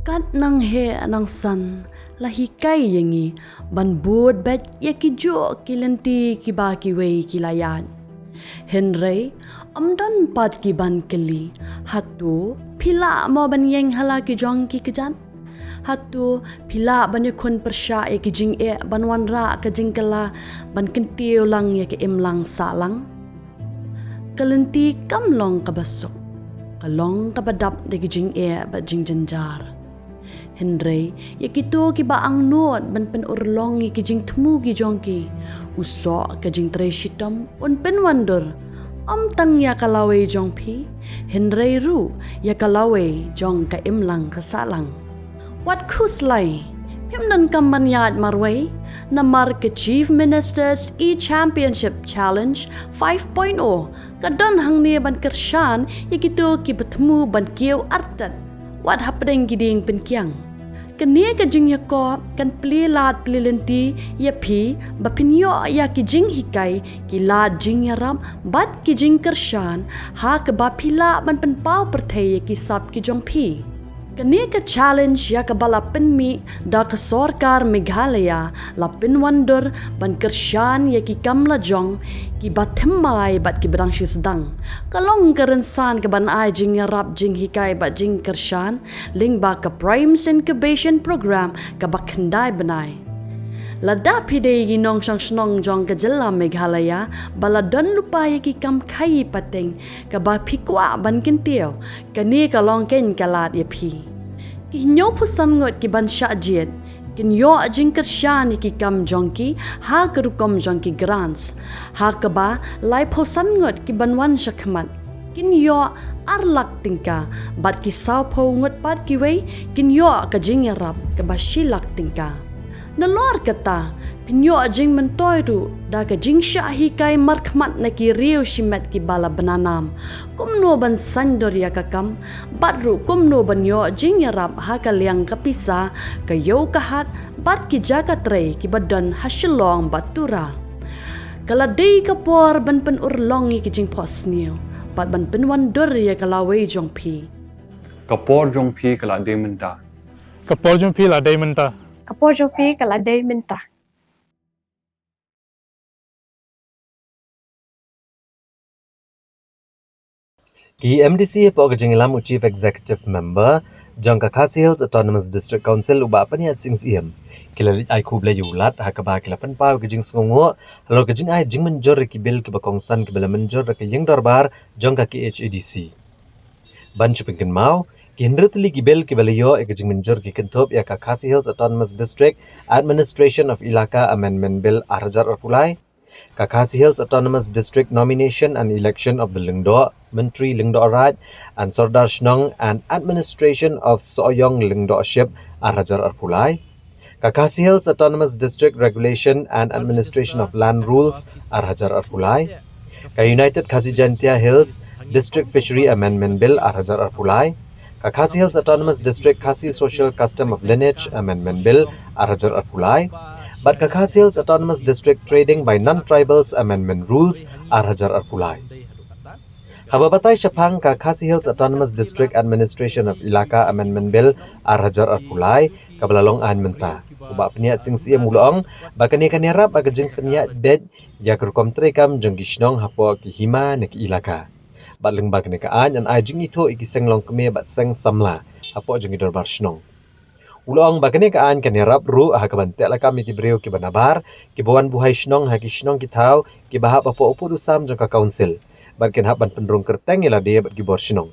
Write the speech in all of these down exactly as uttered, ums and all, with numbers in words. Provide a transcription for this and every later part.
Kat nang heh nang san la hikai ïa ngi ban bud beit ïa kijuh ki lynti kiba kiwei ki la ïaid. Hynrei ym don pat ki ban kylli, hato phi lah mo ban ïeng ha la ki jong ki kjat? Hato phi lah ban ïakhun pyrshah ïa ki jingeh ban wanrah ka jingkylla ban kyntiew lang ïa ka imlang sahlang? Ka lynti kam long kaba suk, ka long kaba dap da ki jingeh bad jingjynjar. Hynrei ïa kito kiba angnud ban pynurlong ïa ki jingthmu ki jong ki, u soh ka jingtrei shitom un pynwandur, ym tang ïa ka lawei jong phi, hynrei ruh ïa ka lawei jong ka imlang ka sahlang. Wat khuslai, phim donkam ban ïaid marwei, namar ka Chief Minister's E-Championship Challenge five point oh ka don hangne ban kyrshan ïa kito kiba thmu ban kiew artat wat hapdeng ki dieng pynkiang. Kane ka jingïakob kan plie lad plie lynti ïa phi ba phin ïoh ïa ki jinghikai, ki lad jingïarap bad ki jingkyrshan ha kaba phi lah ban pynpaw pyrthei ïa ki sap ki jong phi. Kane ka challenge ïa kaba la pynmih da ka sorkar Meghalaya la pynwandur ban kyrshan ïa ki kam lajong kiba thymmai bad kiba dang shu sdang. Ka long ka rynsan kaban ai jingïarap jinghikai bad jingkyrshan lyngba ka PRIMES Incubation Programme kaba khyndai bnai. Lada phi dei ki nongshong shnong jong ka jylla Meghalaya ba la don lypa ïa ki kam khaïi pateng kaba phi kwah ban kyntiew, kane ka long kein ka lad ïa phi. Ki hynñiewphew san ngut kiban shah jied kin ïoh jingkyrshan ïa ki kam jong ki ha ka rukom jong ki grants, ha kaba laiphew san ngut kiban wan shakhmat kin ïoh ar lak tyngka, bad ki sawphew ngut pat kiwei kin ïoh ka jingïarap kaba shi lak tyngka. Nalor kata, phin ïoh jingmyntoi ruh da ka jingshah hikai markhmat na ki riew shimet kiba la bna nam, kumno ban saiñdur ïa ka kam, bad ruh kumno ban ïoh jingïarap ha ka liang ka pisa, ka ïew ka hat bad ki jaka trei kiba don ha Shillong bad Tura. Ka la dei ka por ban pynurlong ïa ki jingphohsniew bad ban pynwandur ïa ka lawei jong phi. Ka por jong phi ka la dei mynta. Ka por jong phi la dei mynta. Ka por jong phi ka la dei mynta. Ki MDC hapoh ka jingïalam u Chief Executive Member jong ka Khasi Hills Autonomous District Council u Bah Pynïaid Sing Syiem, ki la leit ai khublei ïa u Lat ha kaba ki la pynpaw ïa ka jingsngewnguh halor ka jingai jingmynjur ïa ki bill kiba kongsan kiba la mynjur da ka ïing dorbar jong ka KHADC. Ban shu pynkynmaw, ki hynriew tylli ki bill kiba la ïoh ïa ka jingmynjur ki kynthup ïa ka Khasi Hills Autonomous District Administration of Elaka Amendment Bill ar hajar arphew lai, ka Khasi Hills Autonomous District Nomination and Election of the Lyngdoh, Myntri Lyngdoh Raid and Sordar Shnong and Administration of Sohiong Lyngdoh Ship ar hajar arphew lai, ka Khasi Hills Autonomous District Regulation and Administration of Land Rules ar hajar arphew lai, ka United Khasi Jaintia Hills District Fishery Amendment Bill ar hajar arphew lai, ka Khasi Hills Autonomous District Khasi Social Custom of Lineage Amendment Bill ar hajar arphew lai, bad ka Khasi Hills Autonomous District Trading by Non-Tribals Amendment Rules ar hajar arphew lai. Haba batai shaphang ka Khasi Hills Autonomous District Administration of Elaka Amendment Bill ar hajar arphew lai kaba la long aiñ mynta, u Bah Pynïaid Sing Syiem u la ong ba kane kan ïarap ha ka jingpynïaid beit ïa ka rukom treikam jong ki shnong hapoh ki hima ne ki elaka. Bad lyngba kane ka aiñ yn ai jingithuh ïa ki seng longkmie bad seng samla hapoh jong ki dorbar shnong. U la ong ba kane ka aiñ kan ïarap ruh ha kaban teh lakam ïa ki briew kiba nabar, kiba wan buhai shnong ha ki shnong ki thaw kiba hap hapoh u pud u sam jong ka council, bad kin hap ban pynrung kyrteng ïa lade bad ki bor shnong.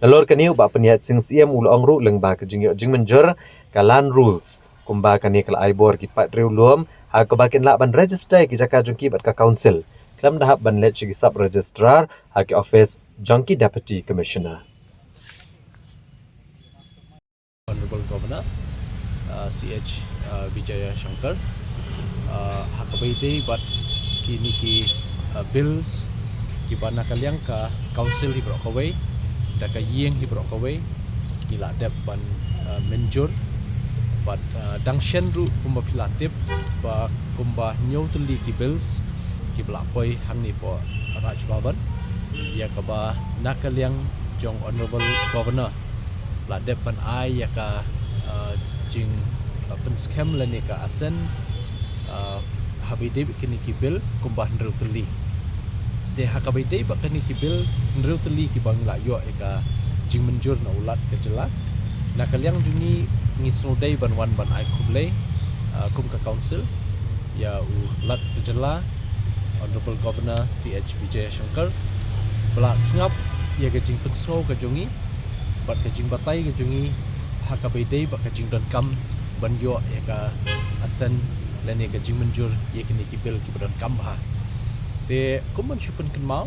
Nalor kane u Bah Pynïaid Sing Syiem u la ong ruh lyngba ka jingïoh jingmynjur ka Land Rules, kumba kane ka la ai bor ki paidriewlum ha kaba kin lah ban register ïa ki jaka jong ki bad ka council, khlem da hap ban leit sha ki sub registrar ha ki office jong ki Deputy Commissioner. Honorable Governor, uh, C H, uh, Vijayashankar, uh, ha kaba ïadei bad kine ki, uh, bills kiba na ka liang ka council hi baroh kawei, da ka ïing hi baroh kawei, ngi la dep ban, uh, mynjur, bad, uh, dang shen ruh kumba phi la tip, ba kumba hynñiew tylli ki bills kiba la poi hangne hapoh Raj Bhavan, ïa kaba na ka liang jong Honorable Governor, la dep ban ai ïa ka, uh, jing, uh, pynskhem lane ka assent, uh, haba ïadei bad kine ki bill kumba hynriew tylli. Te ha kaba ïadei bad kine ki bill hynriew tylli kiba ngi la ïoh ïa ka jingmynjur na u Lat ka jylla, na ka liang jong ngi ngi sngewdei ban wan ban ai khublei, uh, kum ka council ïa u Lat ka jylla, Honorable Governor C H Vijayashankar, ba la sngap ïa ka jingpynsngew ka jong ngi bad ka jingbatai ka jong ngi ha kaba ïadei bad ka jingdonkam ban ïoh ïa ka assent lane ka jingmynjur ïa kine ki bill kiba donkam bha. Te kum ban shu pynkynmaw,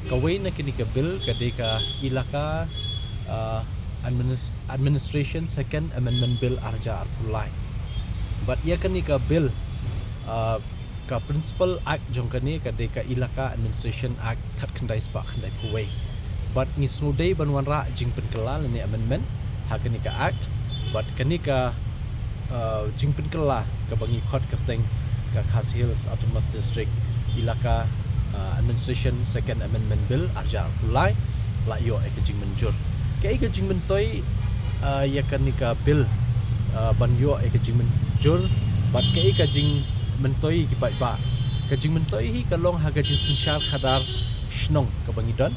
kawei na kine ki bill ka dei ka Elaka, uh, Administ-, Administration Second Amendment Bill ar hajar arphew lai. Bad ïa kane ka bill, uh, ka principal act jong kane ka dei ka Elaka Administration Act khatkhyndai spah khyndaiphew wei. Bad ngi sngewdei ban wanrah jingpynkylla lane amendment ha kane ka act. Bad kane ka, uh, jingpynkylla kaba ngi khot kyrteng ka Khasi Hills Autonomous District Elaka, uh, Administration Second Amendment Bill ar hajar arphew lai la ïoh ïa ka jingmynjur. Kaei ka jingmyntoi, uh, ïa kane ka bill, uh, ban ïoh ïa ka jingmynjur, bad kaei ka jingmyntoi ki paidbah? Ka jingmyntoi hi ka long ha ka jingsynshar khadar shnong kaba ngi don.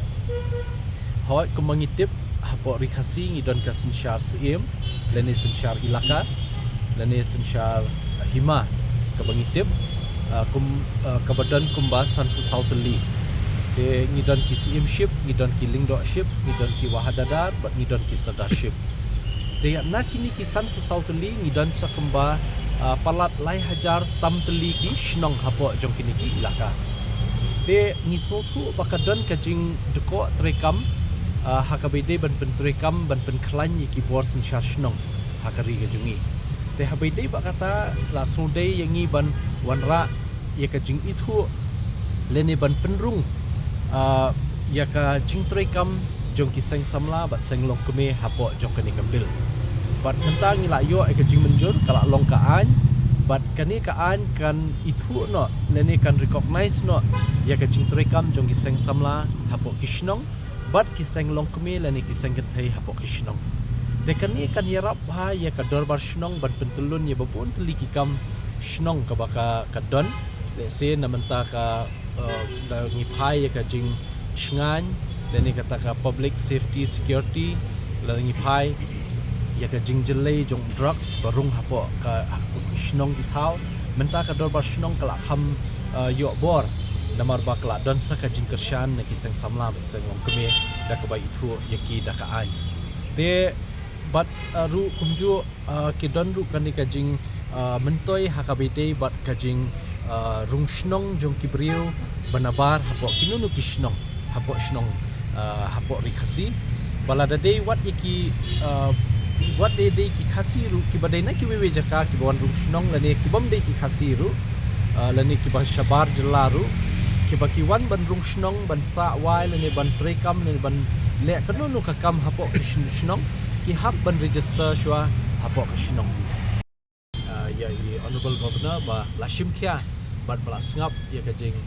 Hooid, kumba ngi tip, hapoh Ri Khasi ngi don ka synshar Syiem lane synshar Elaka lane synshar Hima kaba ngi tip, uh, kum, uh, kaba don kumba sanphew saw tylli. Te ngi don ki Syiemship, ngi don ki Lyngdohship, ngi don ki Wahadadar bad ngi don ki Sardarship. Te na kine ki sanphew saw tylli ngi don sa kumba, uh, palat lai hajar tam tylli ki shnong hapoh jong kine ki Elaka. Te ngi sngewthuh ba ka don ka jingdkoh treikam, uh, ha kaba ïadei ban pyntreikam, ban pynkhlaiñ ïa ki bor synshar shnong ha ka ri ka jong ngi. Te haba ïadei bad kata la sngewdei ïa ngi ban wanrah ïa ka jingithuh lane ban pynrung, uh, ïa ka jingtreikam jong ki seng samla bad seng longkmie hapoh jong kane ka bill. Bad mynta ngi la ïoh ïa ka jingmynjur, ka la long ka aiñ, bad kane ka aiñ kan ithuh noh lane kan recognize noh ïa ka jingtreikam jong ki seng samla hapoh ki shnong bad ki seng longkmie lane ki seng kynthei hapoh ki shnong. Te kane kan ïarap bha ïa ka dorbar shnong ban pyntyllun ïa ba bun tylli ki kam shnong kaba ka, ka don. Lehse na mynta ka, uh, la ngi phai ïa ka jingshngaiñ lane kata ka public safety security, la ngi phai ïa ka jingjyllei jong drugs ba rung hapoh ka, hapoh ki shnong ki thaw. Mynta ka dorbar shnong ka la kham, uh, ïoh bor namar ba ka la don sa ka jingkyrshan na ki seng samla bad seng longkmie da kaba ithuh ïa ki da ka aiñ. Te bad, uh, ruh kumjuh, uh, ki don ruh kane ka jing, uh, myntoi ha kaba ïadei bad ka jing, uh, rung shnong jong ki briew ba nabar hapoh kino kino ki shnong hapoh shnong, uh, hapoh Ri Khasi. Ba lada dei wat ïa ki, uh, wat dei, dei ki Khasi ruh kiba dei na kiwei wei jaka kiba wan rung shnong lane kibym dei ki Khasi ruh, uh, lane kiba shabar jylla ruh, kiba ki wan ban rung shnong, ban sah wai lane ban treikam lane ban leh kano kano ka kam hapoh ki shnong, ki hap ban register shuwa hapoh ka shnong. Uh, ïa i Honorable Governor ba la shim khia bad ba la sngap ïa ka jing,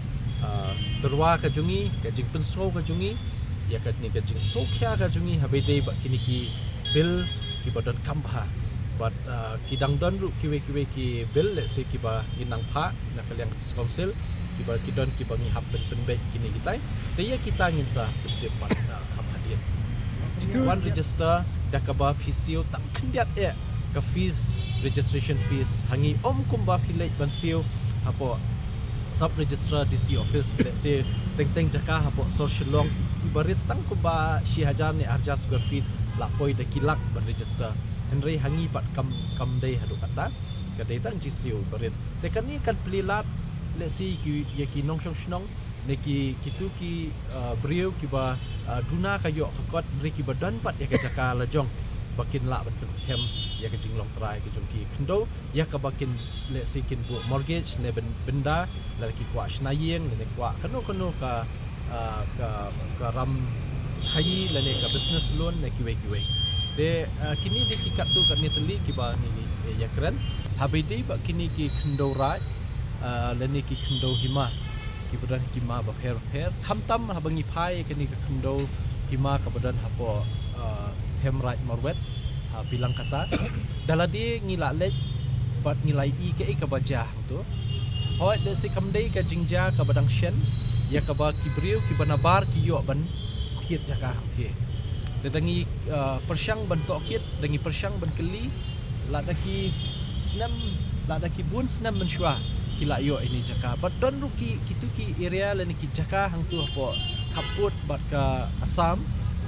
uh, tyrwa ka jong ngi, ka jingpynsngew ka jong ngi, ïa kane ka jingsngewkhia ka jong ngi haba ïadei bad kine ki bill kiba donkam bha. Bad, uh, ki dang don ruh kiwei kiwei ki bill, lehse kiba ngin nang phah na ka liang Council, kiba ki don kiba ngi hap pyn-, pynbeit kine kitai. Te ïa kita ngin sa pyntip pat, uh, kham hadien. Wan register da kaba phi siew tang khyndiat eh ka fees, registration fees ha ngi, ym kumba phi leit ban siew hapoh sub registrar D C office, lehse teng teng jaka hapoh sor Shillong, iba rit tang kumba shi hajar ne ar hajar square feet la poi da ki lak ban register. Hynrei ha ngi pat kam, kam dei haduh katta, ka dei tang jingsiew iba rit. Te kane kan plie lad lehse ki, ïa ki nongshong shnong ne ki, kito ki, uh, briew kiba, uh, duna ka ïoh ka kot, hynrei kiba don pat ïa ka jaka la jong ba kin lah ban pynskhem ïa ka jinglong trai ka jong ki khyndew, ïa kaba kin, lehse kin buh mortgage ne byn-, bynda, lane ki kwah shna ïing, lane kwah kano kano ka, uh, ka, ka ram khaïi lane ka business loan ne kiwei kiwei. Te, uh, kine dei ki katto katne tylli kiba ngi, ngi, eh, ïakren. Haba ïadei bad kine ki khyndew raid, uh, lane ki khyndew hima, kiba don hima bapher bapher. Khamtam haba ngi phai kane ka khyndew, hima kaba don hapoh, uh, Themraij Marwet, ha Pilangkata. Da lade ngi la leit bad ngi la ïohi kaei kaba jia hangto. Hooid, lehse kam dei ka jingjia kaba dang shen ïa kaba ki briew kiba nabar ki ïoh ban thied jaka hangthie. Te da ngi, uh, pyrshang ban tohkit, da ngi pyrshang ban kylli, lada ki snem, lada ki bun snem mynshuwa ki la ïoh ïa kane jaka. Bad don ruh ki, kitu ki area lane ki jaka hangto hapoh khappud bad ka Assam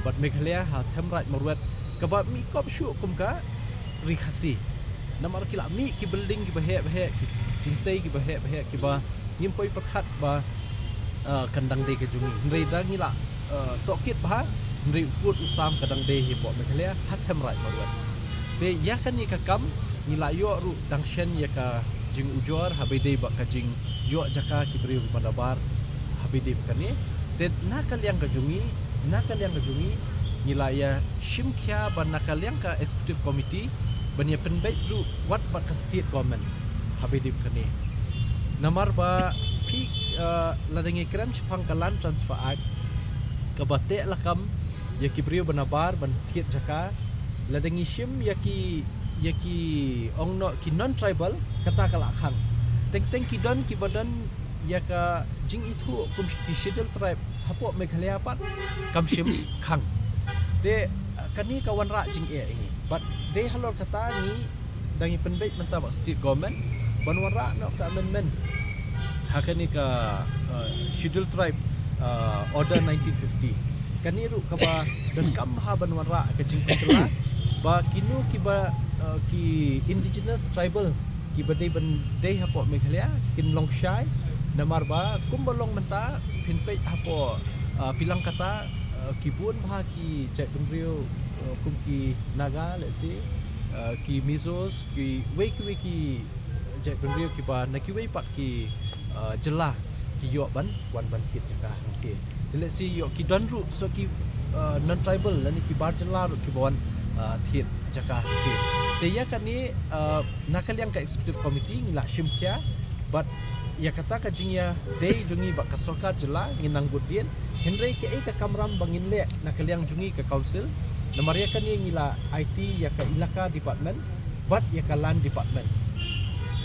bad Meghalaya, ha Themraij Marwet, kaba mih kop shuh kum ka Ri Khasi. Namar ki la mih ki building kiba heh ba heh, ki jingtei kiba heh ba heh, kiba ngim poi pyrkhat ba, uh, kan dang dei ka jong ngi. Hynrei da ngi la, uh, tohkit bha, hynrei u pud u sam ka dang dei hapoh Meghalaya, ha Themraij Marwet. Te ïa kane ka kam ngi la ïoh ruh dang shen ïa ka jingujor, haba ïadei bad ka jingïoh jaka ki briew kiba nabar, haba ïadei bad kane. Te na ka liang ka jong ngi, na ka liang ka jong ngi, ngi la ïa shim khia ba na ka liang ka executive committee ban ïa pynbeit ruh wat bad ka state government haba ïadei bad kane. Namar ba phi, uh, lada ngi kren shaphang ka Land Transfer Act, kaba teh lakam ïa ki briew ba nabar ban thied jaka, lada ngi shim ïa ki, ïa ki ong noh ki non-tribal, kata ka la khang. Teng teng ki don kiba don ïa ka jingithuh kum ki Scheduled Tribe hapoh Meghalaya pat kam shim khang. Te, uh, kane ka wanrah jingeh ïa ngi. Bad dei halor kata ngi dang ïa pynbeit mynta bad state government ban wanrah noh ka amendment ha kane ka, uh, Scheduled Tribe, uh, Order nineteen fifty. Kane ruh kaba donkam bha ban wanrah ka jingpynkylla ba kino kiba, uh, ki indigenous tribal kiba dei ban dei hapoh Meghalaya kin long shai. Namar ba kumba long mynta phin peit hapoh, uh, Pilangkata, uh, ki bun bha ki jaitbynriew, uh, kum ki Naga, let's say, uh, ki Mizos, kiwei kiwei ki jaitbynriew kiba na kiwei pat ki, uh, jylla ki ïoh ban wan ban thied jaka hangthie. Te lehse ïoh ki don ruh shuh ki, uh, non-tribal lane ki bar jylla ruh kiba wan, uh, thied jaka hangthie. Te ïa kane, uh, na ka liang ka executive committee ngi la shim khia bad ïa kata ka jingïadei jong ngi bad ka sorkar jylla ngin nang bud dien. Hynrei kaei ka kamram ba ngin leh na ka liang jong ngi ka council, namar ïa kane ngi la aiti ïa ka Elaka Department bad ïa ka Land Department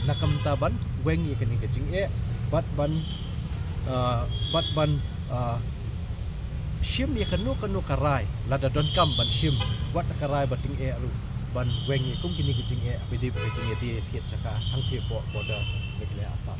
na ka bynta ban weng ïa kane ka jingeh bad ban, uh, bad ban, uh, shim ïa kano kano ka rai lada donkam ban shim, wat ka rai ba tyngeh ruh, ban weng ïa kum kine ki jingeh haba ïadei bad ka jingïadie thied jaka hangthie hapoh border Meghalaya Assam.